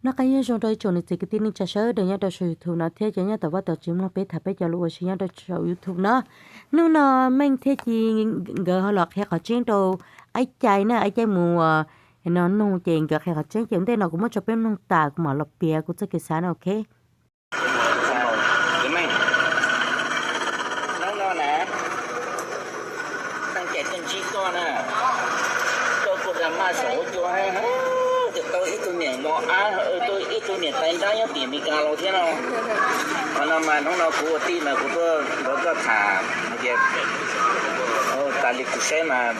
Noj qab nyob zoo rau ib tsoom niam txiv kwv tij neej tsa sawv daws nyob rau saum YouTube no thiab cov nyob tom vaj tom tsev mloog peb tham peb cov lus ua si nyob rau saum YouTube no. Hnub no Meej thiab Ci nkawd ho los qhia qhov tseeb rau Aib Cai na, Aib Cai mus no noog ces nkawd qhia qhov tseeb ces ua ntej no kuv muab tso peb mloog tas kuv mam los piav kuv txoj kev xav no, ok. Hnub no na, Meej Cai tuaj ntsib koj na, koj kuj da maj saum huab cua, tau ib tug niam mos ab, ib tug niam tais nrab nyob tim Amelikas los thiab no. Qhov no mas hnub no kuv ua tij mas kuv tuaj nrog koj tham hais tias, tas li kuv saib mas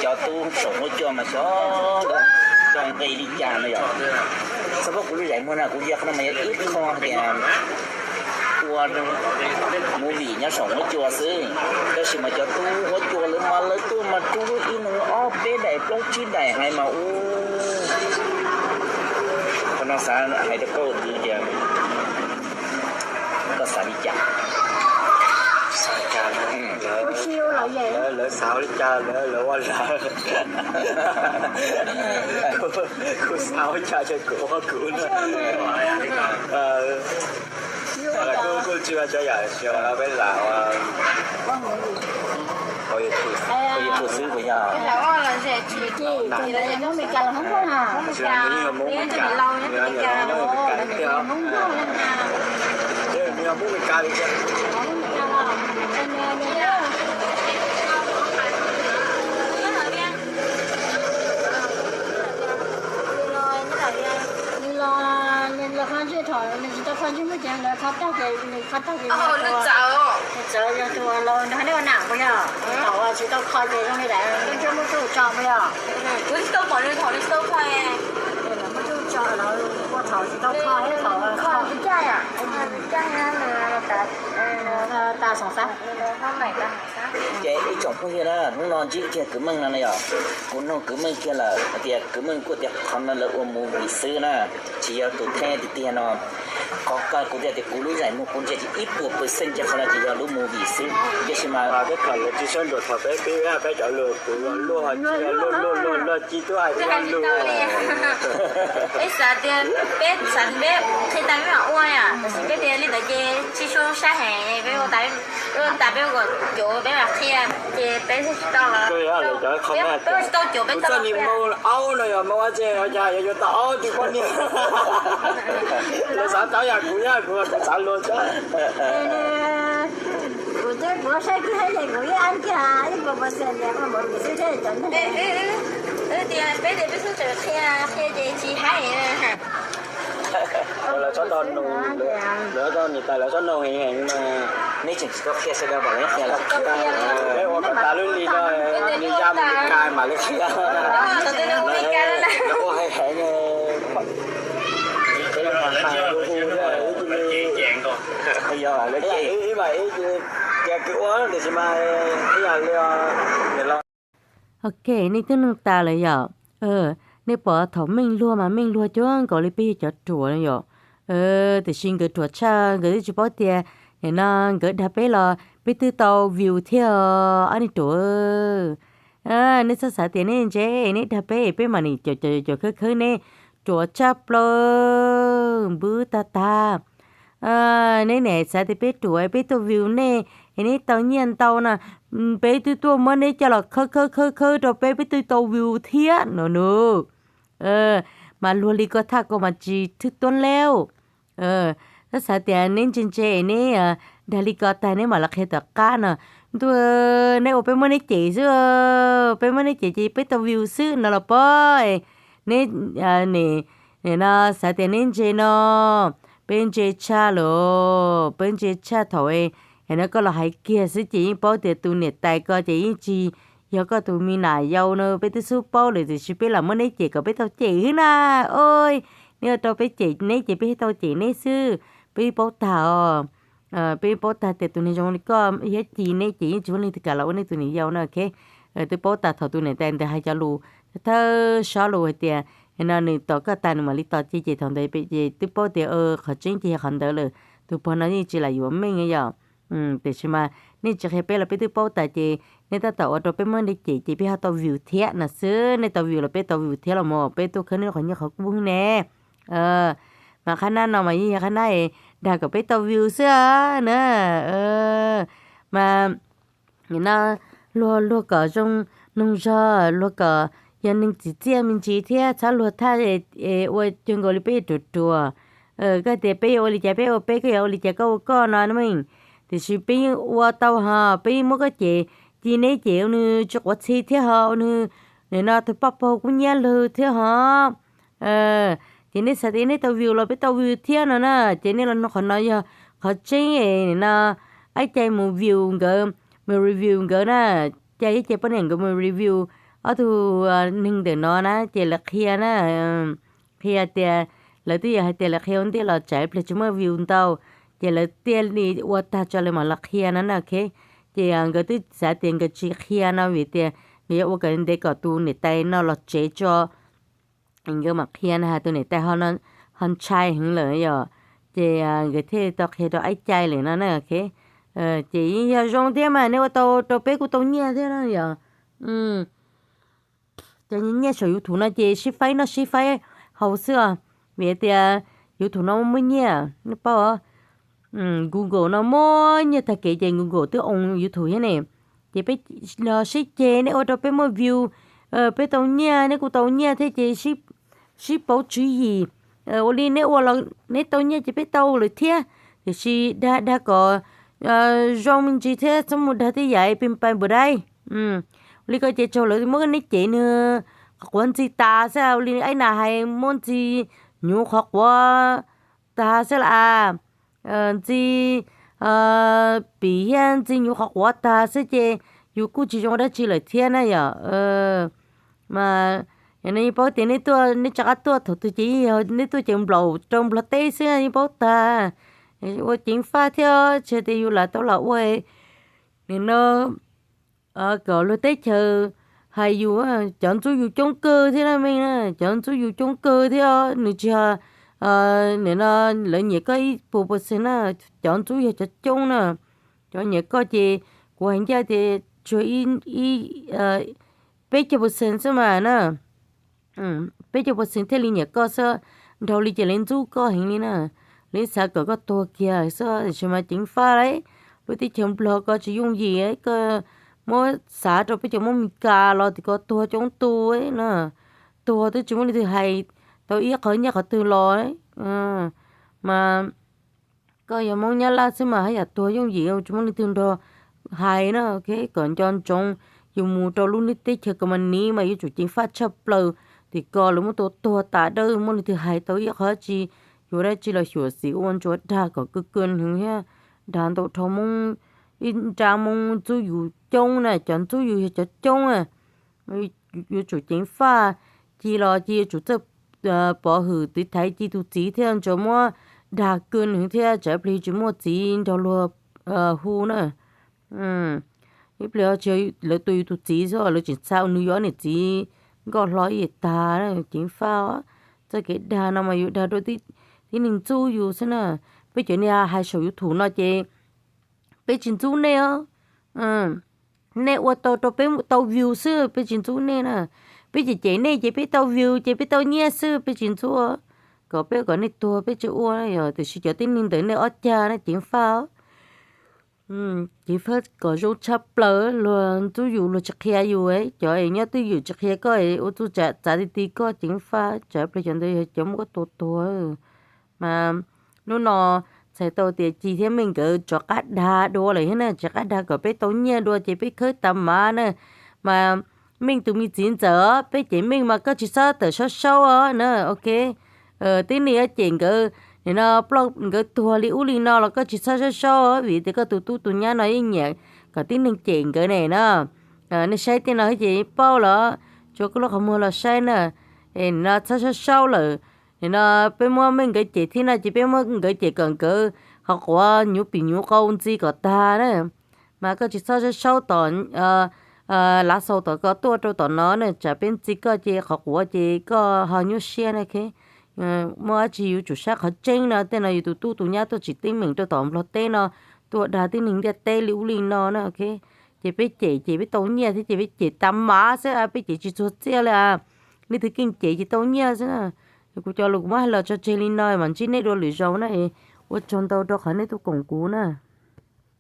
cov tub saum huab cua mas xyov nqe li cas no yom. Xab pab kuv lub zais muag na kuv cia qhov no mas yog ib qho tias ua movie nyob saum huab cua xwb, tab sis mas cov tub huab cua lawv mas lawv tuaj mas rub ib leeg ob peb daim plaub tsib daim hais mas ua. Qhov no xav hais rau koj ua tias koj xav li cas? Lawv xav ua li cas lawv ua lawv, kuv xav ua cas ces kuv ua kuv na. Kuj tsis ua tsav yam, peb lam ua YouTube xwb puas yog? Nws los, nws los kho ntsej thaum nws tsis tau kho ntsej muag ces lawv kho tag ces nws kho tag ces nws txawv yog tus laus nws ho nej ua nam puas yog? Thaum tsis tau kho ces zoo li daim ntsej muag tub tso puas yog? Kuv tsis tau pom nws thaum nws tsis tau kho. Muaj tub tso lawv ua thaum tsis tau kho thiab thaum kho. Tas xov xav. Ces ib tsoom phooj ywg na, hnub no ntsib kiag kwv Meej no na yom, kuv noog kwv Meej kiag lawm hais tias kwv Meej kuj tias qhov no lawv ua movie xwb na, tsis yog tus theeb tiag tiag no. Qhov ko kuv tias kuv lub zais muag kuv ntsia ces ib puas percent ces qhov no ces yog lub movie xwb. Tiam sis mas peb tham lawv tsis sab nruas thaum peb pib peb cov lus kuv luag luag luag luag luag ci tub hais tsis tau li. Peb xav tias peb xav tias peb qhia tas peb mam ua yom, tab sis peb tias li ntawd ces tsis zoo saib heev, peb ua tas peb ua kom cuav peb mam qhia, ces peb thiaj tsis tau los. Peb ua tsis tau cuav peb txoj niag moo aub no yog moo ab tsi, yog yuav tau ob tug poj niam. Lawv xav tau yam kuv, yam kuv, kuv xav luag tso. Kuv twb kuv saib kiag ces kuv yeej ab kiag ib puas percent tias ua movie xwb thiab cov neeg. Tias peb tias peb xub tseem qhia, qhia ces tsis haib. Lawv txhob tau nug, lawv txhob nug tas lawv txhob nug heev heev mas. Neb tseem tsis tau qhia sawv daws kom lawv qhia lawm. Peb ua kom tas lub li no, nws ya mus Meskas mam li qhia. Lawv ua heev heev ne. Yog lawv cem ib mas ib, tias kwv ua tiam sis mas ib yam li niam laus. Ok, nej twb nug tas lawm yom. Nej pom thaum Meej luag mas Meej luag cuag nkaus li peb yog cov ruam no yom. Tiam sis nkawd ruam tshaj, nkawd twb tsis paub tias nim no nkawd dag peb los peb twb tau view thiab ob niag ruam. Nej txhob xav tias nej ntse, nej dag peb, peb mam nim caum caum khawb khawb neb, ruam tshaj plaws, npwb tag tag. Neb nim xav tias peb ruam peb tuaj view nej, es neb tau nyiaj ntau no, peb twb tuaj muab neb coj los khawb khawb khawb khawb rau peb, peb twb tau view thiab no nus. Mas luag li ko thaj ko mas tsis thwj tuab lawm. Tab xav tias neb ntse ntse neb dag li ko tag neb mam los qhia tom qab no. Ntuj, neb ua peb muab neb cem xwb, peb muab neb cem ces peb tau view xwb no los pob. Neb nim no xav tias neb ntse no, peb ntse tshaj lawm, peb ntse tshaj thaum no koj los hais kiag xwb ces yeej paub tias tus niam tais ko ces yeej tsis yog koj tus me nam yau no, peb twb xub paub lawm tiam sis peb lam muab neb cem kom peb tau cem xwb na. Oj, neb ua rau peb cem neb ces peb thiaj tau cem neb xwb, peb paub tag os. Peb paub tag tias tus neeg zoo li koj thiab Ci neb ces yeej tsis muaj leej twg kam los ua neb tus niam yau na, ok. Twb paub tas thaum tus niam tais ntawd hais cov lus thawj sob lus hais tias no nws tos koj tas nws mam li tos Ci ces thaum ntawd ces twb paub tias qhov tseeb ces yog qhov ntawd lawm, tus pog no yeej tsis lam yuav Meej yom. Tiam sis mas nej tsis qhia peb los peb twb paub tas ces nej tab tom ua rau peb muab neb cem ces peb ho tau view thiab no xwb, nej tau view los peb tau view thiab los mas peb tuaj khawb neb qhov nyiaj qhov kub ne. Mas qhab nab no mas yeej yog qhab nab es dag kom peb tau view xwb na. Mas no, luag luag kom zoo noog zog, luag kom yog neeg txim txiaj me ntsis thiab txhob luag thaj ua cuag nkaus li peb yuav ruam ruam. Koj tias peb yuav ua li cas peb ua peb, koj yuav ua li cas koj ua koj no mas. Tiam sis peb yeej ua tau ho, peb yeej muab koj cem, ces neb cem ua nws tsis quav txhi thiab ho, ua nws nim no tus poj paug kub nyiab lug thiab ho. Ces neb xav tias neb tau view los peb tau view thiab no na, ces nej los nug qhov no yog qhov tseeb es nim no Aib Cai mus view nkawd, mus review nkawd na, Cai thiab Cai poj niam nkawd mus review ob tug neeg ntawm no na, ces lawv qhia na, qhia tias, lawv twb yog hais tias lawv qhia ua ntej los tsam ib pliag tsis muaj view ntau, ces lawv thiaj li ua tag tso lawv mam los qhia no na, ok. Ces nkawd twb xav tias nkawd tsis qhia no vim tias nkawd yuav ua kom ntev kom tus niam tais no los tsev tso, nkawd mam qhia na, tus niam tais ho ntshai heev lawm yom, ces nkawd thiaj tau qhia rau Aib Cai lawm no na, ok. Ces yeej yog zoo thiab mas, nej ua tau rau peb kuj tau nyiaj thiab na yom. Cov nyiaj saum YouTube no ces sib faib noj sib faib haus xwb os, vim tias YouTube no muaj nyiaj nej paub. Google no muaj nyiaj tag kev ces Google twb oo YouTube thiab ne. Ces peb los sib ceg, nej ua rau peb muaj view, peb tau nyiaj, nej kuj tau nyiaj thiab ces sib pauv tswv yim. Ua li nej ua los neb tau nyiaj ces peb tau lawm thiab, tiam sis dag dag kom zoo me ntsis thiab txhob mus dag tej yam pis npais npus daib. Ua li ko ces tsaug lawv muab neb cem nws qhov quav ntxi tas xwb, ua li Aib Nas hais muab ntxi nyuv qhov quav tas xwb las. Ntxi pim thiab ntxi nyuv qhov quav tas xwb ces yus kuj tsis zoo dab tsi lawm thiab na yom. Mas yog no yeej paub tias nej tuaj, nej rov qab tuaj thaum twg ces yeej yog nej tuaj ces nplaum rau Nplog teb xwb yeej paub tag. Ua ceev faj thiab, tsis tias yus lam tau lam ua nim no kom luag teb chaws hais yus, cov ntxub yus coob kawg thiab na mej na, cov ntxub yus coob kawg thiab, nws tsis yog nim no lawv nyiam koj ib puas percent na, cov ntxub yog cov coob na. Cov nyiam koj ces kuv hais ncaj tias tsuas ib peb caug percent xwb mas na. Peb caug percent thiaj li nyiam koj xwb, nrau li ces lawv ntxub koj heev li na. Lawv xav kom koj tuag kiag xwb, tiam sis mas ceev faj lauj, lub teb chaws Nplog ko tsis yooj yim, koj muab xav rau peb cov Hmoob Meskas los tim ko tuag coob tu na, tuag twb tsis muaj leej twg hais tau ib qho nyiaj qhov twg los. Mas koj yog Hmoob Nyab Laj xwb mas haj yam tuag yooj yim tsis muaj leej twg nrog hais na, ok. Kom nco ntsoov, yus mus rau lub teb chaws Kaus Mas Nis mas yuav tsum ceev faj tshaj plaws, tim ko lawv muab tua tuag tas dawb, muaj leej twg hais tau ib qho dab tsi, yuav dab tsi los xyuam xim ua ntsuav dag kom kawg kawg heev thiab. Dag ntau dhau Hmoob, ib nrab Hmoob ntxub yus coob na, cov ntxub yus yog cov coob na. Yuav tsum ceev faj, ci los ci yuav tsum txawj pov hwm tiv thaiv ci tus txiv thiab, ntsuas muab dag kawg heev thiab, tsam ib pliag yus tsis muaj txiv nrog luag hu na. Ib pliag tsis lawv tua yus tus txiv xwb, lawv tseem txha ua nws yog ob niam txiv nkoj hlo ib yam tag, ceev faj. Txoj kev dag no mas yus dag rau tib neeg ntxub yus xwb na. Peb cov niag hais saum YouTube no ces peb tsis ntxub nej os. Nej ua tau rau peb tau view xwb, peb tsis ntxub nej na. Peb cem cem nej ces peb tau view ces peb tau nyiaj xwb, peb tsis ntxub. Kom peb kom nej tuag peb tsis ua, yog tiam sis cov tib neeg ntawm nej ob cag na ceev faj. Ceev faj kom zoo tshaj plaws, luag ntxub yus luag tsis qhia yus, cov es nyob twj ywm tsis qhia koj, ua txuj tsav txav ti ti koj ceev faj, tsam ib pliag cov ntawd yog cov muab koj tua tuag. Mas hnub no txhais tau tias Ci thiab Meej nkawd rov qab dag dua lawm thiab na, rov qab dag kom peb tau nyiaj dua ces peb khawb tas mav na. Mas Meej tus me txiv ntxawm, peb cem Meej mas koj tsis txhob tawm saub saub os na, ok. Tib neeg yuav cem nkawd, nim no ploj nkawd tuag li ub li no los koj tsis txhob saub saub vim tias koj tus tub tus nyab no yeej nyiam kom tib neeg cem nkawd ne na. Nej saib tej no ces paub los tsuav koj lub qhov muag los saib na. Nim no txhob saub saub lawm, nim no peb muab Meej nkawd cem thiab no ces peb muab nkawd cem kom nkawd qhov quav nyuv pim nyuv qau ntxi kom tag na. Mas koj tsis txhob saub saub tom lav xaus tom ko tuaj rau tom no na, tsam peb ntxi koj ces qhov quav ces koj ho nyuaj siab na. Muaj dab tsi yuav tsum saib qhov tseeb no, tej no yus tus tub tus nyab tuaj tsim teeb meem rau tom Nplog teb no, tuaj dag tib neeg ntiaj teb li ub li no na, ok. Ces peb cem ces peb tau nyiaj thiab ces peb cem tas mav xwb, peb cem tsis txuag txiaj li. Leej twg keej cem ces tau nyiaj xwb na. Kuv cov lus kuv muab hais los tso tseg li no, mam ntsib nej dua lwm zaus na. Ua tsaug ntau rau qhov nej tuaj koom kuv na.